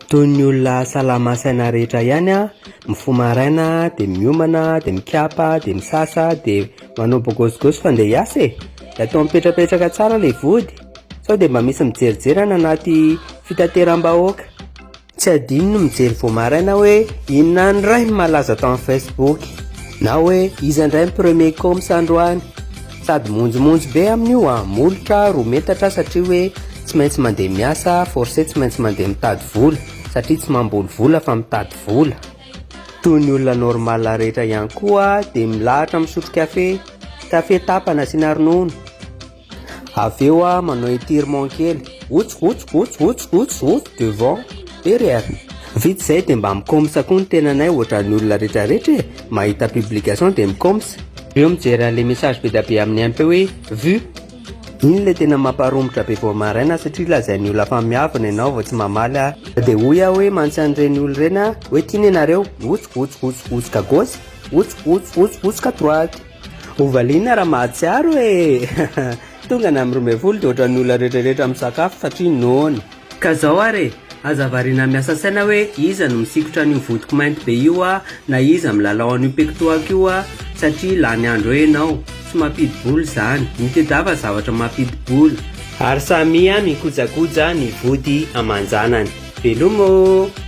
Toy ny olona salama saina rehetra ihany aho, mifoha maraina dia miomana dia mikapa dia misasa dia manao bogôsigôsy fa ndeha hiasa e! Dia atao mipetrapetraka tsara ilay vody sao dia mba misy mijerijery any anaty fitateram-bahoaka. Tsy adino ny mijery vao maraina hoe inona indray no malaza tao amin'ny Facebook na hoe iza indray ny premier coms androany. Sady monjomonjo be amin'io an, molotra roa metatra satria hoe tsy maintsy mandeha miasa, forcé tsy maintsy mandeha mitady vola satria tsy mamboly vola fa mitady vola. Toy ny olona normal rehetra ihany koa dia milahatra misotro kafe, kafe tapany asiana ronono. Avy eo aho manao étirement kely, ots ots ots ots ots ots devant, derrière. Vita izay dia mba mi-coms koa ny tenanay ohatran'ny olona rehetra rehetra e, mahita publication dia mi-coms. Avy eo mijery an'ilay message be dia be amin'ny MP hoe vu. Iny ilay tena mamparomotra be vao maraina satria lazain'ny olona fa miavona ianao vao tsy mamaly aho. Dia hoy aho hoe mantsy an'ireny olona ireny aho hoe tiana ianareo, ots ots ots ots ka gauche, ots ots ots ots ka droite. Ho valiana raha mahatsiaro e! Tonga ny amin'ny 12 dia ohatran'ny olona rehetrarehetra misakafo satria noana. Ka zao ary e! Aza variana miasa saina hoe iza no misikotra an'io vodiko mainty be io a, na iza milalao an'io pectoako io a, satria lany andro eo ianao. Tsy mampidi-bola izany. Mitedava zavatra mampidi-bola. Ary samia mikojakoja ny vody aman-janany. Veloma ô!